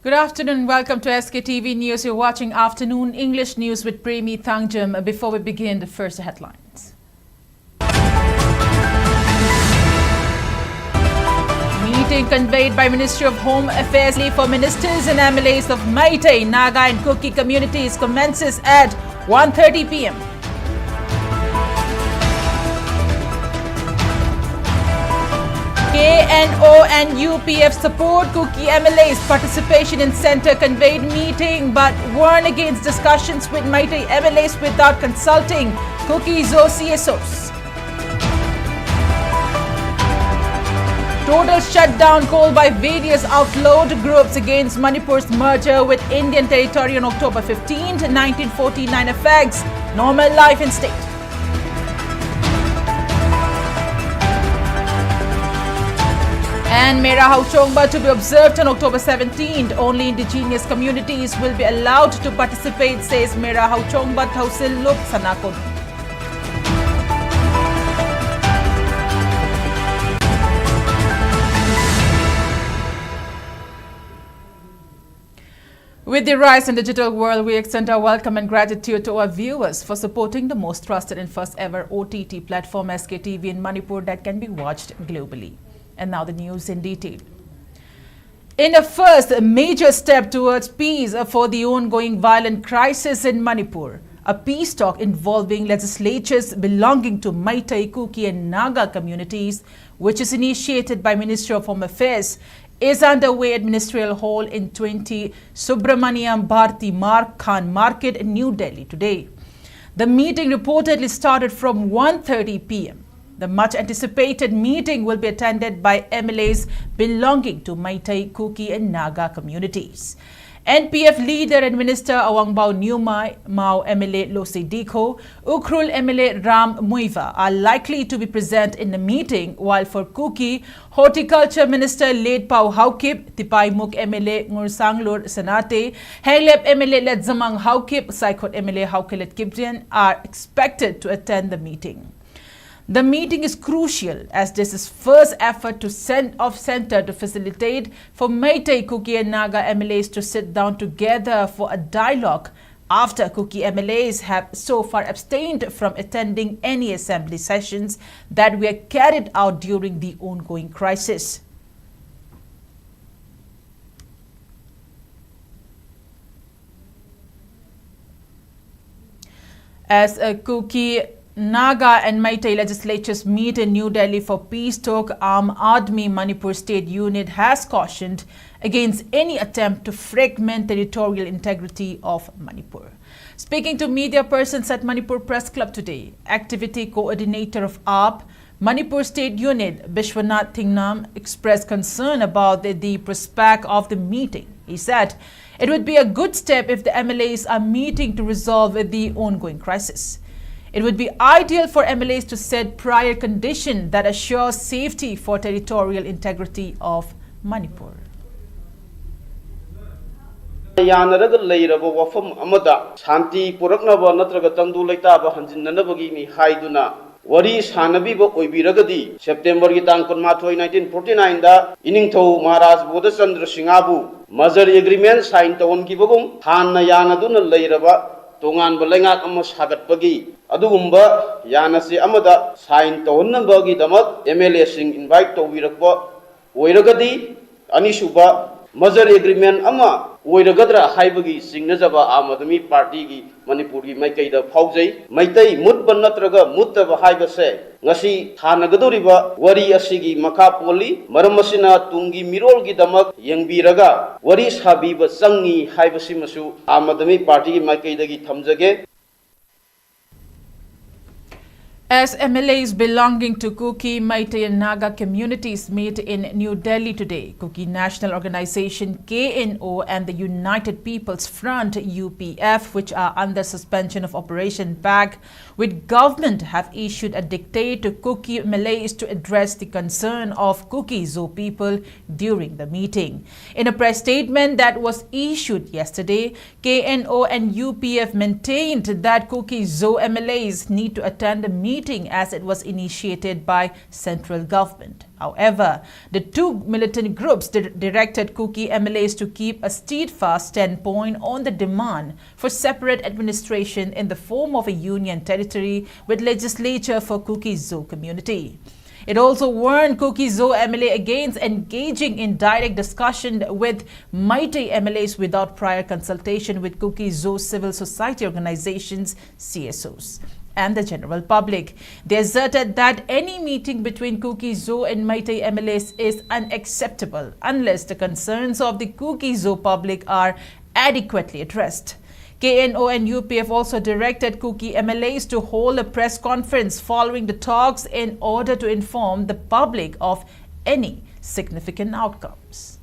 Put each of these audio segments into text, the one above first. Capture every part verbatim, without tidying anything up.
Good afternoon. Welcome to S K T V News. You're watching Afternoon English News with Premi Thangjam. Before we begin, the first headlines. Meeting convened by Ministry of Home Affairs for ministers and M L As of Meitei, Naga and Kuki communities commences at one thirty p m. K N O and U P F support Kuki M L As participation in centre convened meeting but warn against discussions with Meitei M L As without consulting Kuki Zo C S Os. Total shutdown called by various outlawed groups against Manipur's merger with Indian territory on October fifteenth, nineteen forty-nine affects normal life in state. And Mera Hauchongba to be observed on October seventeenth. Only indigenous communities will be allowed to participate, says Mera Hauchongba Thausil Lup Sanakon. With the rise in digital world, we extend our welcome and gratitude to our viewers for supporting the most trusted and first ever O T T platform, S K T V in Manipur, that can be watched globally. And now the news in detail. In a first major step towards peace for the ongoing violent crisis in Manipur, a peace talk involving legislatures belonging to Meitei, Kuki and Naga communities, which is initiated by Ministry of Home Affairs, is underway at Ministerial Hall in twenty Subramaniam Bharti Mar-, Khan Market, New Delhi today. The meeting reportedly started from one thirty p m. The much anticipated meeting will be attended by M L As belonging to Meitei, Kuki and Naga communities. N P F leader and Minister Awangbao Newmai, Mao M L A Losi Dikho, Ukhrul M L A Ram Muivah are likely to be present in the meeting, while for Kuki, Horticulture Minister Letpao Haokip, Tipaimukh M L A Ngursanglur Senate, Henglep M L A Letsomang Haokip, Saikot M L A Haokip Kipgen are expected to attend the meeting. The meeting is crucial as this is first effort to send of center to facilitate for Meitei, Kuki and Naga M L As to sit down together for a dialogue after Kuki M L As have so far abstained from attending any assembly sessions that were carried out during the ongoing crisis. As a Kuki, Naga and Meitei legislatures meet in New Delhi for peace talk, Aam Aadmi Manipur State Unit has cautioned against any attempt to fragment territorial integrity of Manipur. Speaking to media persons at Manipur Press Club today, activity coordinator of AAP, Manipur State Unit, Bishwanath Thingnam, expressed concern about the, the prospect of the meeting. He said it would be a good step if the M L As are meeting to resolve the ongoing crisis. It would be ideal for M L As to set prior condition that assures safety for territorial integrity of Manipur. ꯌꯥꯅꯔꯒ ꯂꯩꯔꯕ ꯋꯥꯐꯝ ꯑꯃꯗ ꯁꯥꯟꯇꯤ ꯄꯨꯔꯛꯅꯕ ꯅꯠꯇ꯭ꯔꯒ ꯇꯪꯗꯨ ꯂꯩꯇꯥꯕ ꯍꯟꯖꯤꯟꯅꯅꯕꯒꯤꯅꯤ ꯍꯥꯏꯗꯨꯅ ꯋꯥꯔꯤ ꯁꯥꯟꯅꯕꯤꯕ ꯑꯣꯏꯕꯤꯔꯒꯗꯤ, ꯁꯦꯞꯇꯦꯝꯕꯔꯒꯤ ꯇꯥꯡ ꯀꯨꯟꯃꯥꯊꯣꯏ, ꯅꯥꯏꯟꯇꯤꯟ ꯐꯣꯔꯇꯤ ꯅꯥꯏꯟꯗ ꯏꯅꯤꯡꯊꯧ ꯃꯍꯥꯔꯥꯖ ꯕꯣꯙꯆꯟꯗ꯭ꯔ ꯁꯤꯡꯍꯕꯨ ꯃꯖꯔ ꯑꯦꯒ꯭ꯔꯤꯃꯦꯟ ꯁꯥꯏꯟ ꯇꯧꯍꯟꯈꯤꯕꯒꯨꯝ ꯍꯥꯟꯅ ꯌꯥꯅꯗꯨꯅ ꯂꯩꯔꯕ ꯇꯣꯉꯥꯟꯕ ꯂꯩꯉꯥꯛ ꯑꯃ ꯁꯥꯒꯠꯄꯒꯤ ꯑꯗꯨꯒꯨꯝꯕ ꯌꯥꯅꯆꯦ ꯑꯃꯗ ꯁꯥꯏꯟ ꯇꯧꯍꯟꯅꯕꯒꯤꯗꯃꯛ ꯑꯦꯝ ꯑꯦꯜ ꯑꯦꯁꯤꯡ ꯏꯟꯚꯥꯏꯠ ꯇꯧꯕꯤꯔꯛꯄ ꯑꯣꯏꯔꯒꯗꯤ, ꯑꯅꯤꯁꯨꯕ ꯃꯖꯔ ꯑꯦꯒ꯭ꯔꯤꯃꯦꯟ ꯑꯃ ꯑꯣꯏꯔꯒꯗ꯭ꯔꯥ ꯍꯥꯏꯕꯒꯤ ꯆꯤꯡꯅꯖꯕ ꯑꯥꯝ ꯑꯥꯗꯃꯤ ꯄꯥꯔꯇꯤꯒꯤ ꯃꯅꯤꯄꯨꯔꯒꯤ ꯃꯥꯏꯀꯩꯗ ꯐꯥꯎꯖꯩ꯫ ꯃꯩꯇꯩ ꯃꯨꯠꯄ ꯅꯠꯇ꯭ꯔꯒ ꯃꯨꯠꯇꯕ ꯍꯥꯏꯕꯁꯦ ꯉꯁꯤ ꯊꯥꯅꯒꯗꯧꯔꯤꯕ ꯋꯥꯔꯤ ꯑꯁꯤꯒꯤ ꯃꯈꯥ ꯄꯣꯜꯂꯤ꯫ ꯃꯔꯝ ꯑꯁꯤꯅ ꯇꯨꯡꯒꯤ ꯃꯤꯔꯣꯜꯒꯤꯗꯃꯛ ꯌꯦꯡꯕꯤꯔꯒ ꯋꯥꯔꯤ ꯁꯥꯕꯤꯕ ꯆꯪꯉꯤ ꯍꯥꯏꯕꯁꯤꯃꯁꯨ ꯑꯥꯝ ꯑꯥꯗꯃꯤ ꯄꯥꯔꯇꯤꯒꯤ ꯃꯥꯏꯀꯩꯗꯒꯤ ꯊꯝꯖꯒꯦ꯫ As M L As belonging to Kuki, Meitei and Naga communities meet in New Delhi today, Kuki National Organization, K N O, and the United People's Front, U P F, which are under suspension of operation back with government, have issued a dictate to Kuki M L As to address the concern of Kuki Zo people during the meeting. In a press statement that was issued yesterday, K N O and U P F maintained that Kuki Zo M L As need to attend the meeting meeting as it was initiated by central government. However, the two militant groups di- directed Kuki M L As to keep a steadfast standpoint on the demand for separate administration in the form of a union territory with legislature for Kuki Zo community. It also warned Kuki Zo M L A against engaging in direct discussion with Meitei M L As without prior consultation with Kuki Zo civil society organizations, C S Os, and the general public. They asserted that any meeting between Kuki Zo and Meitei M L As is unacceptable unless the concerns of the Kuki Zo public are adequately addressed. K N O and U P F also directed Kuki M L As to hold a press conference following the talks in order to inform the public of any significant outcomes.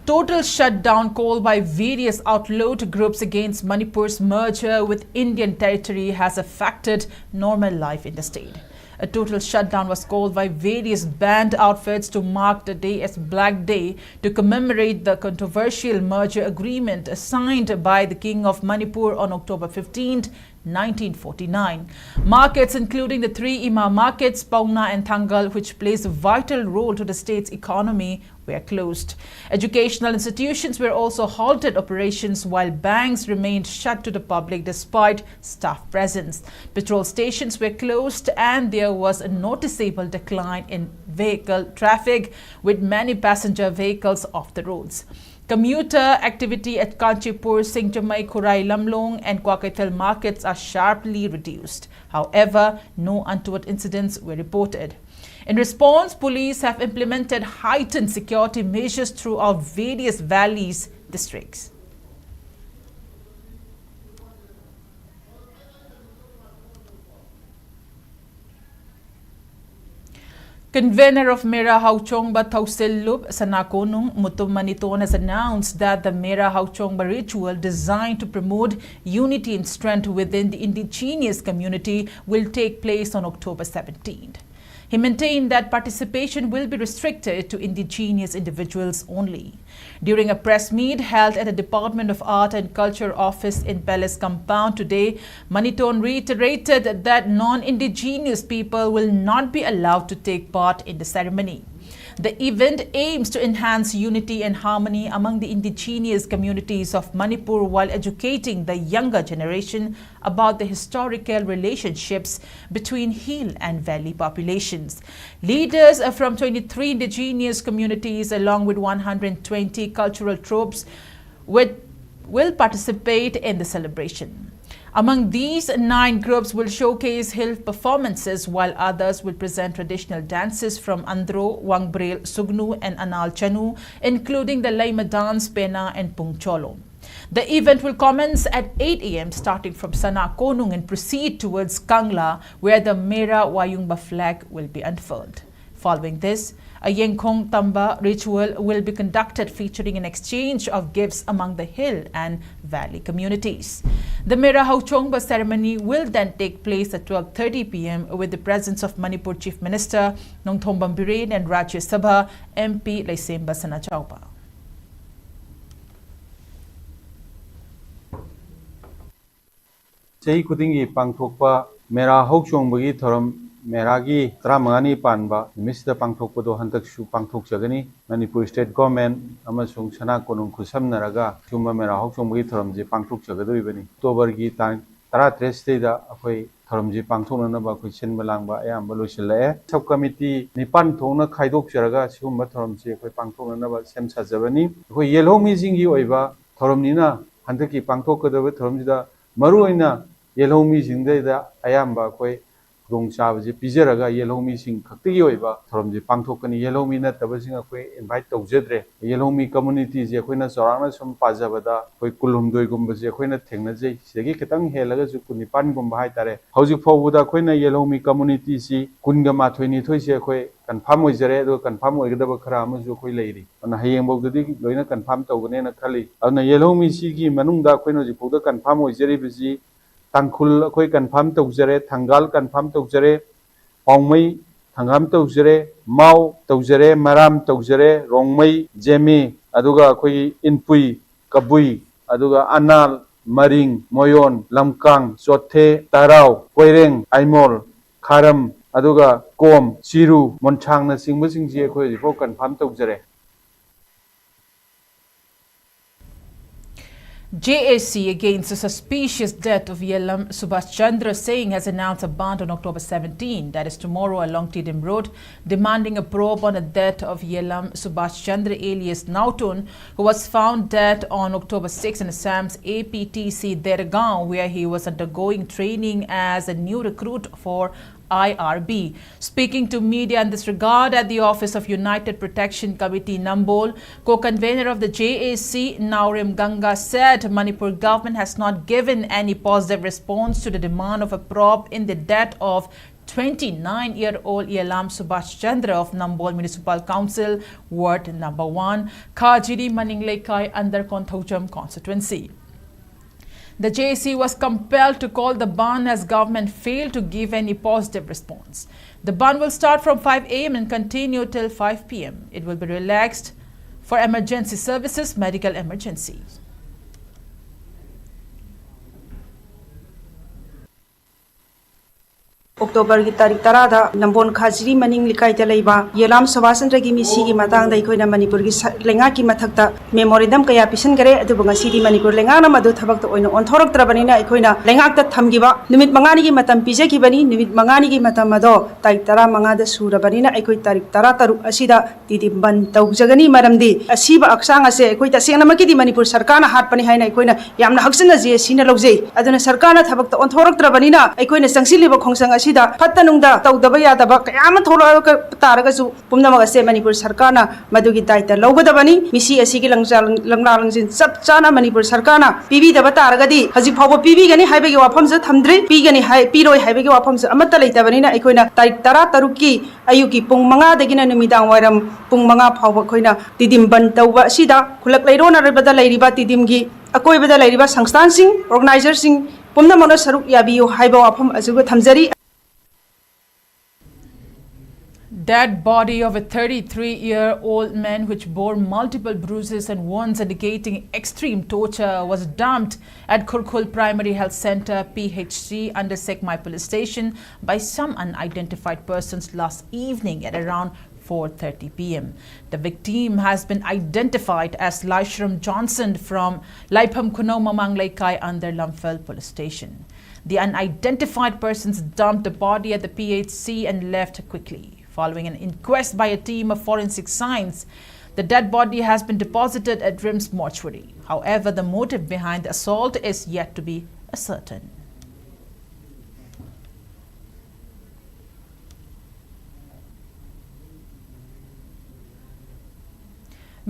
Total shutdown call by various outlaw groups against Manipur's merger with Indian territory has affected normal life in the state. A total shutdown was called by various banned outfits to mark the day as Black Day to commemorate the controversial merger agreement signed by the King of Manipur on October fifteenth, nineteen forty-nine. Markets, including the three Ima markets, Paungna and Thangal, which plays a vital role to the state's economy, were closed. Educational institutions were also halted operations, while banks remained shut to the public despite staff presence. Petrol stations were closed, and there was a noticeable decline in vehicle traffic, with many passenger vehicles off the roads. Commuter activity at Kanchipur, Singjamei, Khurai Lamlong, and Kwakeithel markets are sharply reduced. However, no untoward incidents were reported. In response, police have implemented heightened security measures throughout various valleys districts. Convener of Mera Hauchongba Thausellup Sanakonung Mutum Maniton has announced that the Mera Hauchongba ritual, designed to promote unity and strength within the indigenous community, will take place on October seventeenth. He maintained that participation will be restricted to indigenous individuals only. During a press meet held at the Department of Art and Culture office in Palace Compound today, Manithorn reiterated that non-indigenous people will not be allowed to take part in the ceremony. The event aims to enhance unity and harmony among the indigenous communities of Manipur while educating the younger generation about the historical relationships between hill and valley populations. Leaders from twenty-three indigenous communities, along with one hundred twenty cultural troupes, with, will participate in the celebration. Among these, nine groups will showcase hill performances, while others will present traditional dances from Andro, Wangbrel, Sugnu, and Anal Chanu, including the Leima dance, Pena, and Pungcholo. The event will commence at eight a m, starting from Sana Konung, and proceed towards Kangla, where the Mera Wayungba flag will be unfurled. Following this, a Yengkhong Tamba ritual will be conducted, featuring an exchange of gifts among the hill and valley communities. The Mera Hauchongba ceremony will then take place at twelve thirty p m with the presence of Manipur Chief Minister Nongthombam Biren and Rajya Sabha M P Leisemba Sanajaoba. ꯆꯍꯤ ꯈꯨꯗꯤꯡꯒꯤ ꯄꯥꯡꯊꯣꯛꯄ ꯃꯦꯔꯥ ꯍꯧꯆꯣꯡꯕꯒꯤ ꯊꯧꯔꯝ, ꯃꯦꯔꯥꯒꯤ ꯇꯔꯥꯃꯉꯥꯅꯤ ꯄꯥꯟꯕ ꯅꯨꯃꯤꯠꯁꯤꯗ ꯄꯥꯡꯊꯣꯛꯄꯗꯣ ꯍꯟꯗꯛꯁꯨ ꯄꯥꯡꯊꯣꯛꯆꯒꯅꯤ꯫ Manipur state government ꯑꯃꯁꯨꯡ ꯁꯅꯥ ꯀꯣꯅꯨꯡ ꯈꯨꯠꯁꯝꯅꯔꯒ ꯁꯤꯒꯨꯝꯕ ꯃꯦꯔꯥ ꯍꯧꯆꯣꯡꯕꯒꯤ ꯊꯧꯔꯝꯁꯦ ꯄꯥꯡꯊꯣꯛꯆꯒꯗꯧꯔꯤꯕꯅꯤ꯫ ꯑꯣꯛꯇꯣꯕꯔꯒꯤ ꯇꯥꯡ ꯇꯔꯥꯇꯔꯦꯠꯁꯤꯗꯩꯗ ꯑꯩꯈꯣꯏ ꯊꯧꯔꯝꯁꯤ ꯄꯥꯡꯊꯣꯛꯅꯅꯕ ꯑꯩꯈꯣꯏ ꯁꯤꯟꯕ ꯂꯥꯡꯕ ꯑꯌꯥꯝꯕ ꯂꯣꯏꯁꯤꯜꯂꯛꯑꯦ꯫ ꯁꯕ ꯀꯃꯤꯇꯤ ꯅꯤꯄꯥꯟ ꯊꯣꯛꯅ ꯈꯥꯏꯗꯣꯛꯆꯔꯒ ꯁꯤꯒꯨꯝꯕ ꯊꯧꯔꯝꯁꯤ ꯑꯩꯈꯣꯏ ꯄꯥꯡꯊꯣꯛꯅꯅꯕ ꯁꯦꯝ ꯁꯥꯖꯕꯅꯤ꯫ ꯑꯩꯈꯣꯏ ꯌꯦꯜꯍꯧꯃꯤꯁꯤꯡꯒꯤ ꯑꯣꯏꯕ ꯊꯧꯔꯝꯅꯤꯅ ꯍꯟꯗꯛꯀꯤ ꯄꯥꯡꯊꯣꯛꯀꯗꯕ ꯊꯧꯔꯝꯁꯤꯗ ꯃꯔꯨꯑꯣꯏꯅ ꯌꯦꯜꯍꯧꯃꯤꯁꯤꯡꯗꯩꯗ ꯑꯌꯥꯝꯕ ꯑꯩꯈꯣꯏ ꯈꯨꯗꯣꯡꯆꯥꯕꯁꯦ ꯄꯤꯖꯔꯒ ꯌꯦꯜꯍꯧꯃꯤꯁꯤꯡ ꯈꯛꯇꯒꯤ ꯑꯣꯏꯕ ꯊꯧꯔꯝꯁꯦ ꯄꯥꯡꯊꯣꯛꯀꯅꯤ꯫ ꯌꯦꯜꯍꯧꯃꯤ ꯅꯠꯇꯕꯁꯤꯡ ꯑꯩꯈꯣꯏ ꯏꯟꯚꯥꯏꯠ ꯇꯧꯖꯗ꯭ꯔꯦ꯫ ꯌꯦꯜꯍꯧꯃꯤ ꯀꯝꯃꯨꯅꯤꯇꯤꯁꯦ ꯑꯩꯈꯣꯏꯅ ꯆꯥꯎꯔꯥꯛꯅ ꯁꯨꯝ ꯄꯥꯖꯕꯗ ꯑꯩꯈꯣꯏ ꯀꯨꯟꯍꯨꯝꯗꯣꯏꯒꯨꯝꯕꯁꯦ ꯑꯩꯈꯣꯏꯅ ꯊꯦꯡꯅꯖꯩ꯫ ꯁꯤꯗꯒꯤ ꯈꯤꯇꯪ ꯍꯦꯜꯂꯒꯁꯨ ꯀꯨꯟꯅꯤꯄꯥꯟꯒꯨꯝꯕ ꯍꯥꯏꯇꯥꯔꯦ꯫ ꯍꯧꯖꯤꯛ ꯐꯥꯎꯕꯗ ꯑꯩꯈꯣꯏꯅ ꯌꯦꯜꯍꯧꯃꯤ ꯀꯝꯃꯨꯅꯤꯇꯤꯁꯤ ꯀꯨꯟꯒ ꯃꯥꯊꯣꯏ ꯅꯤꯊꯣꯏꯁꯦ ꯑꯩꯈꯣꯏ ꯀꯟꯐꯥꯔꯝ ꯑꯣꯏꯖꯔꯦ, ꯑꯗꯨꯒ ꯀꯟꯐꯥꯔꯝ ꯑꯣꯏꯒꯗꯕ ꯈꯔ ꯑꯃꯁꯨ ꯑꯩꯈꯣꯏ ꯂꯩꯔꯤ꯫ ꯑꯗꯨꯅ ꯍꯌꯦꯡꯐꯥꯎꯗꯗꯤ ꯂꯣꯏꯅ ꯀꯟꯐꯥꯔꯝ ꯇꯧꯒꯅꯦꯅ ꯈꯜꯂꯤ꯫ ꯑꯗꯨꯅ ꯌꯦꯜꯍꯧꯃꯤꯁꯤꯒꯤ ꯃꯅꯨꯡꯗ ꯑꯩꯈꯣꯏꯅ ꯍꯧꯖꯤꯛ ꯐꯥꯎꯗ ꯀꯟꯐꯥꯔꯝ ꯑꯣꯏꯖꯔꯤꯕꯁꯤ ꯇꯥꯡꯈꯨꯜ ꯑꯩꯈꯣꯏ ꯀꯟꯐꯥꯔꯝ ꯇꯧꯖꯔꯦ, ꯊꯪꯒꯥꯜ ꯀꯟꯐꯥꯔꯝ ꯇꯧꯖꯔꯦ, ꯄꯥꯎꯃꯩ, ꯍꯪꯒꯥꯝ ꯇꯧꯖꯔꯦ, ꯃꯥꯎ ꯇꯧꯖꯔꯦ, ꯃꯔꯥꯝ ꯇꯧꯖꯔꯦ, ꯔꯣꯡꯃꯩ, ꯖꯦꯃꯤ, ꯑꯗꯨꯒ ꯑꯩꯈꯣꯏꯒꯤ ꯏꯟꯄꯨꯏ, ꯀꯕꯨꯏ, ꯑꯗꯨꯒ ꯑꯅꯥꯜ, ꯃꯔꯤꯡ, ꯃꯣꯌꯣꯟ, ꯂꯝꯀꯥꯡ, ꯆꯣꯊꯦ, ꯇꯔꯥꯎ, ꯀꯣꯏꯔꯦꯡ, ꯑꯥꯏꯃꯣꯜ, ꯈꯥꯔꯝ, ꯑꯗꯨꯒ ꯀꯣꯝ, ꯆꯤꯔꯨ, ꯃꯣꯟꯁꯥꯡꯅꯆꯤꯡꯕꯁꯤꯡꯁꯤ ꯑꯩꯈꯣꯏ ꯍꯧꯖꯤꯛꯐꯥꯎ confirm ꯇꯧꯖꯔꯦ꯫ J A C against the suspicious death of Yelam Subhash Chandra Singh has announced a bandh on October seventeen, that is tomorrow, along Tiddim Road, demanding a probe on the death of Yelam Subhash Chandra alias Nautun, who was found dead on October six in Assam's A P T C Dergaon, where he was undergoing training as a new recruit for I R B. Speaking to media in this regard at the office of United Protection Committee Nambol, co-convener of the J A C, Naorem Ganga, said Manipur government has not given any positive response to the demand of a probe in the death of twenty-nine-year-old Yelam Subhash Chandra of Nambol Municipal Council, Ward number one, Khajiri Maning Leikai under Konthoujam constituency. The J A C was compelled to call the bandh as government failed to give any positive response. The bandh will start from five a m and continue till five p m. It will be relaxed for emergency services, medical emergencies. ꯑꯣꯛꯇꯣꯕꯔꯒꯤ ꯇꯥꯔꯤꯛ ꯇꯔꯥꯗ ꯅꯝꯕꯣꯟ ꯈꯥꯖꯤꯔꯤ ꯃꯅꯤꯡ ꯂꯩꯀꯥꯏꯗ ꯂꯩꯕ ꯌꯦꯂꯥꯝ ꯁꯨꯕꯥꯁ ꯆꯟꯗ꯭ꯔꯒꯤ ꯃꯤꯁꯤꯒꯤ ꯃꯇꯥꯡꯗ ꯑꯩꯈꯣꯏꯅ ꯃꯅꯤꯄꯨꯔꯒꯤ ꯁ- ꯂꯩꯉꯥꯛꯀꯤ ꯃꯊꯛꯇ ꯃꯦꯃꯣꯔꯦꯟꯗꯝ ꯀꯌꯥ ꯄꯤꯁꯤꯟꯈꯔꯦ꯫ ꯑꯗꯨꯕꯨ ꯉꯁꯤꯗꯤ ꯃꯅꯤꯄꯨꯔ ꯂꯩꯉꯥꯛꯅ ꯃꯗꯨ ꯊꯕꯛꯇ ꯑꯣꯏꯅ ꯑꯣꯟꯊꯣꯔꯛꯇ꯭ꯔꯕꯅꯤꯅ ꯑꯩꯈꯣꯏꯅ ꯂꯩꯉꯥꯛꯇ ꯊꯝꯈꯤꯕ ꯅꯨꯃꯤꯠ ꯃꯉꯥꯅꯤꯒꯤ ꯃꯇꯝ ꯄꯤꯖꯈꯤꯕꯅꯤ꯫ ꯅꯨꯃꯤꯠ ꯃꯉꯥꯅꯤꯒꯤ ꯃꯇꯝ ꯑꯗꯣ ꯇꯥꯔꯤꯛ ꯇꯔꯥꯃꯉꯥꯗ ꯁꯨꯔꯕꯅꯤꯅ ꯑꯩꯈꯣꯏ ꯇꯥꯔꯤꯛ ꯇꯔꯥꯇꯔꯨꯛ ꯑꯁꯤꯗ ꯇꯤꯗꯤꯝ ꯕꯟ ꯇꯧꯖꯒꯅꯤ꯫ ꯃꯔꯝꯗꯤ ꯑꯁꯤꯕ ꯍꯛꯆꯥꯡ ꯑꯁꯦ ꯑꯩꯈꯣꯏ ꯇꯁꯦꯡꯅꯃꯛꯀꯤꯗꯤ ꯃꯅꯤꯄꯨꯔ ꯁꯔꯀꯥꯔꯅ ꯍꯥꯠꯄꯅꯤ ꯍꯥꯏꯅ ꯑꯩꯈꯣꯏꯅ ꯌꯥꯝꯅ ꯍꯛꯆꯤꯟꯅ ꯖꯦ ꯑꯦ ꯁꯤꯅ ꯂꯧꯖꯩ꯫ ꯑꯗꯨꯅ ꯁꯔꯀꯥꯔꯅ ꯊꯕꯛꯇ ꯑꯣꯟꯊꯣꯔꯛꯇ꯭ꯔꯕꯅꯤꯅ ꯑꯩꯈꯣꯏꯅ ꯆꯪꯁꯤꯜꯂꯤꯕ ꯈꯣꯡꯖꯪ ꯑꯁꯤꯗ ꯐꯠꯇ ꯅꯨꯡꯗ ꯇꯧꯗꯕ ꯌꯥꯗꯕ ꯀꯌꯥ ꯑꯃ ꯊꯣꯛꯂꯛꯑ ꯇꯥꯔꯒꯁꯨ ꯄꯨꯝꯅꯃꯛ ꯑꯁꯦ ꯃꯅꯤꯄꯨꯔ ꯁꯔꯀꯥꯔꯅ ꯃꯗꯨꯒꯤ ꯗꯥꯏꯇ ꯂꯧꯒꯗꯕꯅꯤ꯫ ꯃꯤꯁꯤ ꯑꯁꯤꯒꯤ ꯂꯪꯖꯥ- ꯂꯪꯂꯥ ꯂꯪꯖꯤꯟ ꯆꯞ ꯆꯥꯅ ꯃꯅꯤꯄꯨꯔ ꯁꯔꯀꯥꯔꯅ ꯄꯤꯕꯤꯗꯕ ꯇꯥꯔꯒꯗꯤ ꯍꯧꯖꯤꯛ ꯐꯥꯎꯕ ꯄꯤꯕꯤꯒꯅꯤ ꯍꯥꯏꯕꯒꯤ ꯋꯥꯐꯝꯁꯨ ꯊꯝꯗ꯭ꯔꯤ꯫ ꯄꯤꯒꯅꯤ ꯍꯥꯏ ꯄꯤꯔꯣꯏ ꯍꯥꯏꯕꯒꯤ ꯋꯥꯐꯝꯁꯨ ꯑꯃꯠꯇ ꯂꯩꯇꯕꯅꯤꯅ ꯑꯩꯈꯣꯏꯅ ꯇꯥꯔꯤꯛ ꯇꯔꯥ ꯇꯔꯨꯛꯀꯤ ꯑꯌꯨꯛꯀꯤ ꯄꯨꯡ ꯃꯉꯥꯗꯒꯤꯅ ꯅꯨꯃꯤꯗꯥꯡ ꯋꯥꯏꯔꯝ ꯄꯨꯡ ꯃꯉꯥ ꯐꯥꯎꯕ ꯑꯩꯈꯣꯏꯅ ꯇꯤꯗꯤꯝ ꯕꯟ ꯇꯧꯕ ꯑꯁꯤꯗ ꯈꯨꯜꯂꯛ ꯂꯩꯔꯣꯟꯅꯔꯕꯗ ꯂꯩꯔꯤꯕ ꯇꯤꯗꯤꯝꯒꯤ ꯑꯀꯣꯏꯕꯗ ꯂꯩꯔꯤꯕ ꯁꯪꯁꯊꯥꯟꯁꯤꯡ, ꯑꯣꯔꯒꯅꯥꯏꯖꯔꯁꯤꯡ ꯄꯨꯝꯅꯃꯛꯅ ꯁꯔꯨꯛ ꯌꯥꯕꯤꯌꯨ ꯍꯥꯏꯕ ꯋꯥꯐꯝ ꯑꯁꯤꯕꯨ ꯊꯝꯖꯔꯤ꯫ Dead body of a thirty-three-year-old man, which bore multiple bruises and wounds indicating extreme torture, was dumped at Khurkhul Primary Health Center, P H C, under Sekmai Police Station by some unidentified persons last evening at around four thirty p m. The victim has been identified as Laishram Johnson from Laipham Khunou Mamang Leikai under Lamphel Police Station. The unidentified persons dumped the body at the P H C and left quickly. Following an inquest by a team of forensic science, the dead body has been deposited at RIMS mortuary. However, the motive behind the assault is yet to be ascertained.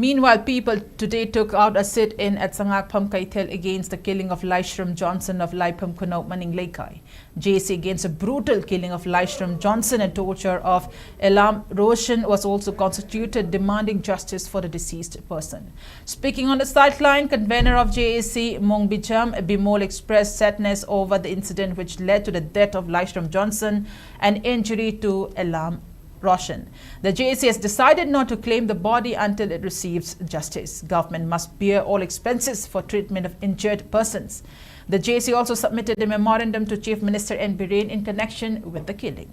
Meanwhile, people today took out a sit-in at Sangakpham Keithel against the killing of Laishram Johnson of Laipham Khunou Maningleikai. J A C against a brutal killing of Laishram Johnson and torture of Elam Roshan was also constituted, demanding justice for the deceased person. Speaking on the sideline, convener of J A C, Mongbicham Bimol, expressed sadness over the incident which led to the death of Laishram Johnson and injury to Elam Roshan. The J A C has decided not to claim the body until it receives justice. Government must bear all expenses for treatment of injured persons. The J A C also submitted a memorandum to Chief Minister N Biren in connection with the killing.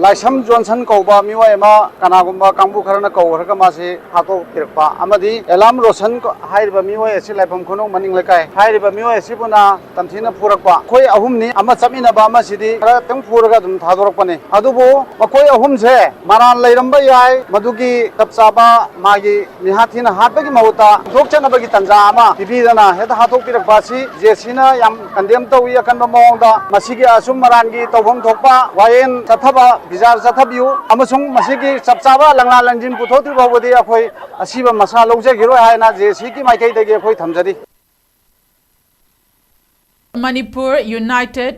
Laishram Johnson ꯀꯧꯕ ꯃꯤꯑꯣꯏ ꯑꯃ ꯀꯅꯥꯒꯨꯝꯕ ꯀꯥꯡꯕꯨ ꯈꯔꯅ ꯀꯧꯈ꯭ꯔꯒ ꯃꯥꯁꯤ ꯍꯥꯠꯇꯣꯛꯄꯤꯔꯛꯄ ꯑꯃꯗꯤ alarm Roshan ꯍꯥꯏꯔꯤꯕ ꯃꯤꯑꯣꯏ ꯑꯁꯤ ꯂꯥꯏꯐꯝ ꯈꯨꯅꯧ ꯃꯅꯤꯡ ꯂꯩꯀꯥꯏ ꯍꯥꯏꯔꯤꯕ ꯃꯤꯑꯣꯏ ꯑꯁꯤꯕꯨꯅ ꯇꯝꯊꯤꯅ ꯐꯨꯔꯛꯄ, ꯑꯩꯈꯣꯏ ꯑꯍꯨꯝꯅꯤ ꯑꯃ ꯆꯠꯃꯤꯟꯅꯕ ꯑꯃꯁꯤꯗꯤ ꯈꯔꯇꯪ ꯐꯨꯔꯒ ꯑꯗꯨꯝ ꯊꯥꯗꯣꯔꯛꯄꯅꯤ꯫ ꯑꯗꯨꯕꯨ ꯃꯈꯣꯏ ꯑꯍꯨꯝꯁꯦ ꯃꯔꯥꯜ ꯂꯩꯔꯝꯕ ꯌꯥꯏ, ꯃꯗꯨꯒꯤ ꯆꯞ ꯆꯥꯕ ꯃꯥꯒꯤ ꯃꯤꯍꯥꯠ ꯊꯤꯅ ꯍꯥꯠꯄꯒꯤ ꯃꯍꯨꯠꯇ ꯄꯨꯊꯣꯛꯆꯅꯕꯒꯤ ꯇꯥꯟꯖꯥ ꯑꯃ ꯄꯤꯕꯤꯗꯅ ꯍꯦꯛꯇ ꯍꯥꯠꯇꯣꯛꯄꯤꯔꯛꯄ ꯑꯁꯤ ꯖꯦ ꯁꯤꯅ ꯌꯥꯝ ꯀꯟꯗꯦꯝ ꯇꯧꯏ ꯑꯀꯟꯕ ꯃꯑꯣꯡꯗ꯫ ꯃꯁꯤꯒꯤ ꯑꯆꯨꯝ ꯑꯔꯥꯟꯒꯤ ꯇꯧꯐꯝ ꯊꯣꯛꯄ ꯋꯥꯌꯦꯜ ꯆꯠꯊꯕ, ꯕꯤꯆꯥꯔ ꯆꯠꯊꯕꯤꯌꯨ ꯑꯃꯁꯨꯡ ꯃꯁꯤꯒꯤ ꯆꯞ ꯆꯥꯕ ꯂꯪꯂꯥ ꯂꯪꯖꯤꯟ ꯄꯨꯊꯣꯛꯇ꯭ꯔꯤ ꯐꯥꯎꯕꯗꯤ ꯑꯩꯈꯣꯏ ꯑꯁꯤꯕ ꯃꯁꯥ ꯂꯧꯖꯈꯤꯔꯣꯏ ꯍꯥꯏꯅ ꯖꯦ ꯁꯤꯒꯤ ꯃꯥꯏꯀꯩꯗꯒꯤ ꯑꯩꯈꯣꯏ ꯊꯝꯖꯔꯤ꯫ Manipur United.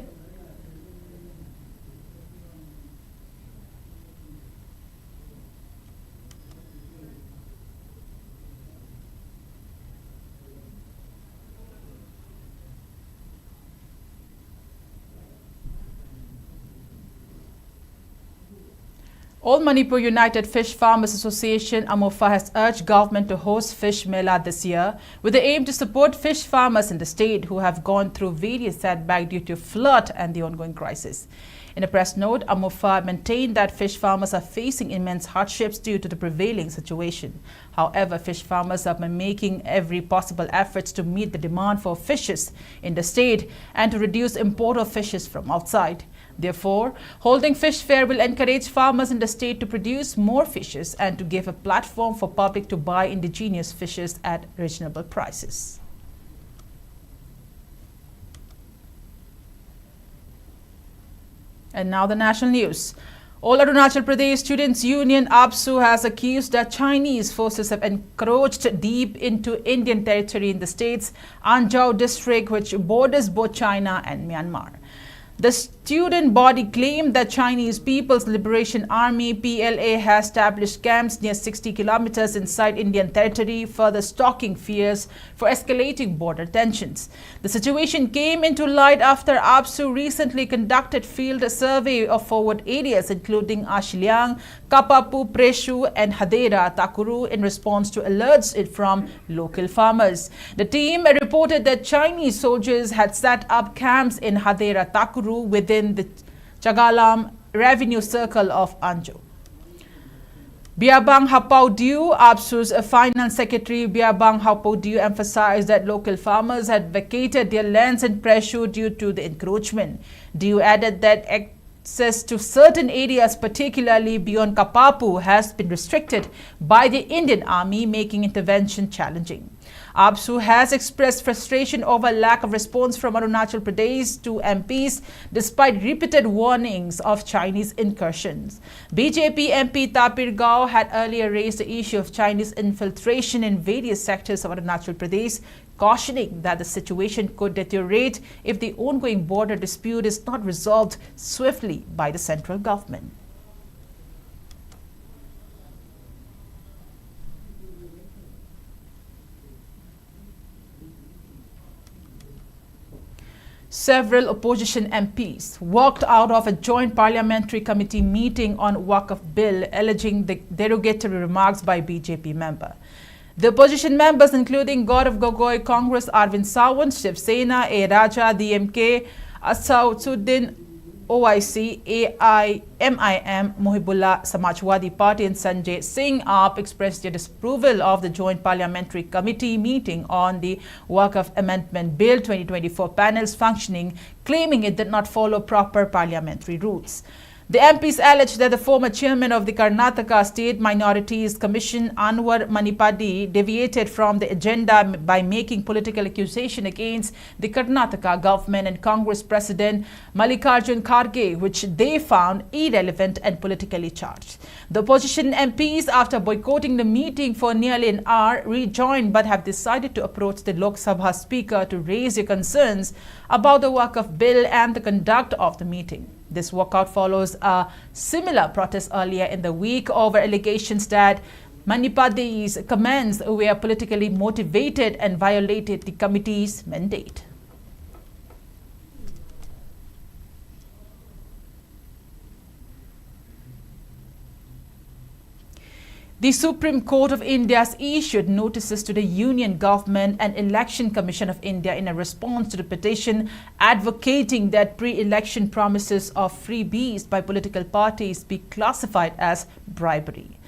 All Manipur United Fish Farmers Association, AMUFA, has urged government to host Fish Mela this year with the aim to support fish farmers in the state who have gone through various setbacks due to flood and the ongoing crisis. In a press note, AMUFA maintained that fish farmers are facing immense hardships due to the prevailing situation. However, fish farmers are making every possible efforts to meet the demand for fishes in the state and to reduce import of fishes from outside. Therefore, holding fish fair will encourage farmers in the state to produce more fishes and to give a platform for public to buy indigenous fishes at reasonable prices. And now the national news. All Arunachal Pradesh Students Union, AAPSU, has accused that Chinese forces have encroached deep into Indian territory in the state's Anjaw district, which borders both China and Myanmar. The student body claimed that Chinese People's Liberation Army, P L A, has established camps near sixty kilometers inside Indian territory, further stoking fears for escalating border tensions. The situation came into light after AAPSU recently conducted field survey of forward areas including Ashiliang, Kapapu Preshu, and Hadera Takuru in response to alerts from local farmers. The team reported that Chinese soldiers had set up camps in Hadera Takuru within the Chagalam revenue circle of Anjo. Biabang Hapau Diu, AAPSU's finance secretary Biabang Hapau Diu, emphasized that local farmers had vacated their lands in Preshu due to the encroachment. Diu added that access to certain areas, particularly beyond Kapapu, has been restricted by the Indian Army, making intervention challenging. AAPSU has expressed frustration over lack of response from Arunachal Pradesh to M Ps despite repeated warnings of Chinese incursions. B J P M P Tapir Gao had earlier raised the issue of Chinese infiltration in various sectors of Arunachal Pradesh, cautioning that the situation could deteriorate if the ongoing border dispute is not resolved swiftly by the central government. Several opposition M Ps walked out of a joint parliamentary committee meeting on Waqf bill, alleging the derogatory remarks by B J P member. The opposition members, including Gaurav Gogoi, Congress, Arvind Sawant, Shiv Sena, A Raja, D M K, Asaduddin Owaisi, A I M I M, Muhibullah, Samajwadi Party, and Sanjay Singh, A A P, expressed their disapproval of the Joint Parliamentary Committee meeting on the Waqf Amendment Bill twenty twenty-four panel's functioning, claiming it did not follow proper parliamentary rules. The M Ps alleged that the former chairman of the Karnataka State Minorities Commission, Anwar Manipadi, deviated from the agenda by making political accusation against the Karnataka government and Congress President Mallikarjun Kharge, which they found irrelevant and politically charged. The opposition M Ps, after boycotting the meeting for nearly an hour, rejoined but have decided to approach the Lok Sabha Speaker to raise their concerns about the Waqf bill and the conduct of the meeting. This walkout follows a similar protest earlier in the week over allegations that Manipadi's comments were politically motivated and violated the committee's mandate. The Supreme Court of India has issued notices to the Union Government and Election Commission of India in a response to the petition advocating that pre-election promises of freebies by political parties be classified as bribery.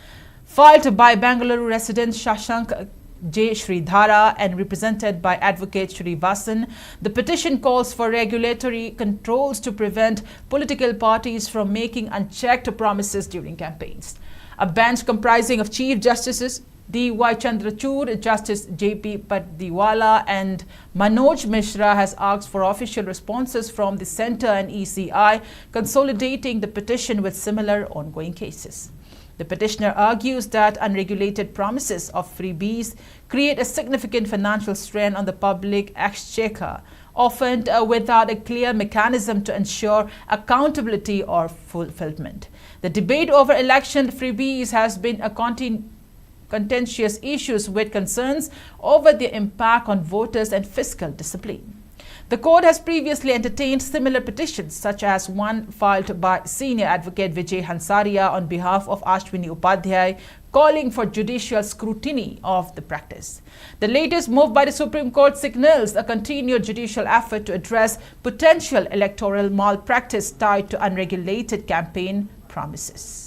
Filed by Bengaluru resident Shashank J Sridhara and represented by Advocate Srivasan, the petition calls for regulatory controls to prevent political parties from making unchecked promises during campaigns. A bench comprising of Chief Justices D Y Chandrachud, Justice J P Pardiwala, and Manoj Mishra has asked for official responses from the centre and E C I, consolidating the petition with similar ongoing cases. The petitioner argues that unregulated promises of freebies create a significant financial strain on the public exchequer, often, uh, without a clear mechanism to ensure accountability or fulfillment. The debate over election freebies has been a contin-, contentious issue with concerns over their impact on voters and fiscal discipline. The court has previously entertained similar petitions, such as one filed by senior advocate Vijay Hansaria on behalf of Ashwini Upadhyay, calling for judicial scrutiny of the practice. The latest move by the Supreme Court signals a continued judicial effort to address potential electoral malpractice tied to unregulated campaign promises.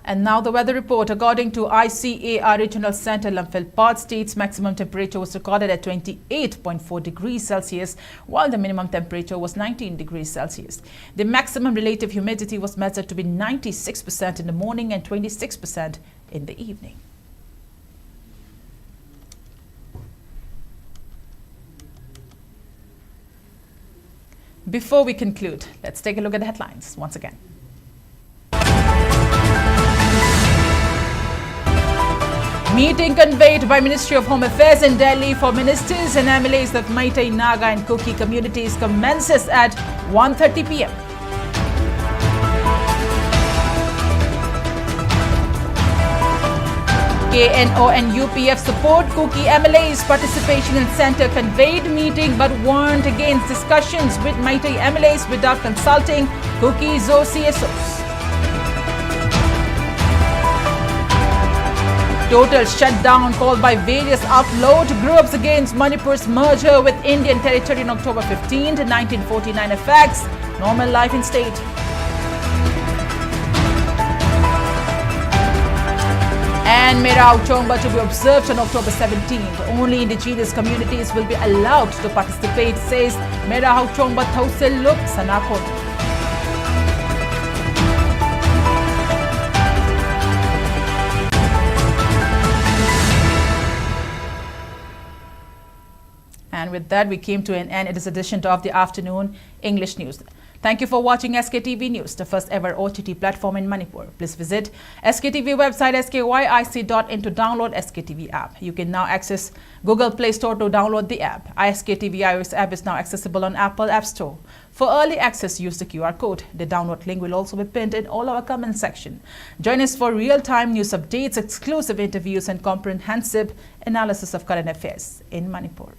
And now the weather report. According to I C A R Regional Center Lamphel Path, state's maximum temperature was recorded at twenty-eight point four degrees Celsius, while the minimum temperature was nineteen degrees Celsius. The maximum relative humidity was measured to be ninety-six percent in the morning and twenty-six percent in the evening. Before we conclude, let's take a look at the headlines once again. Meeting convened by Ministry of Home Affairs in Delhi for ministers and M L As of Meitei, Naga and Kuki communities commences at one thirty p m. K N O and U P F support Kuki M L As participation in center convened meeting but warned against discussions with Meitei M L As without consulting Kuki Zo C S Os. Total shutdown called by various outlaw groups against Manipur's merger with Indian territory on October fifteenth, nineteen forty-nine affects normal life in state. And Mera Hauchongba to be observed on October seventeenth. Only indigenous communities will be allowed to participate, says Mera Hauchongba Thausellup Sanakhon. And with that, we came to an end in this edition of the afternoon English news. Thank you for watching S K T V News, the first ever O T T platform in Manipur. Please visit S K T V website S K Y I C dot in to download S K T V app. You can now access Google Play Store to download the app. S K T V iOS app is now accessible on Apple App Store. For early access, use the Q R code. The download link will also be pinned in all our comment section. Join us for real-time news updates, exclusive interviews, and comprehensive analysis of current affairs in Manipur.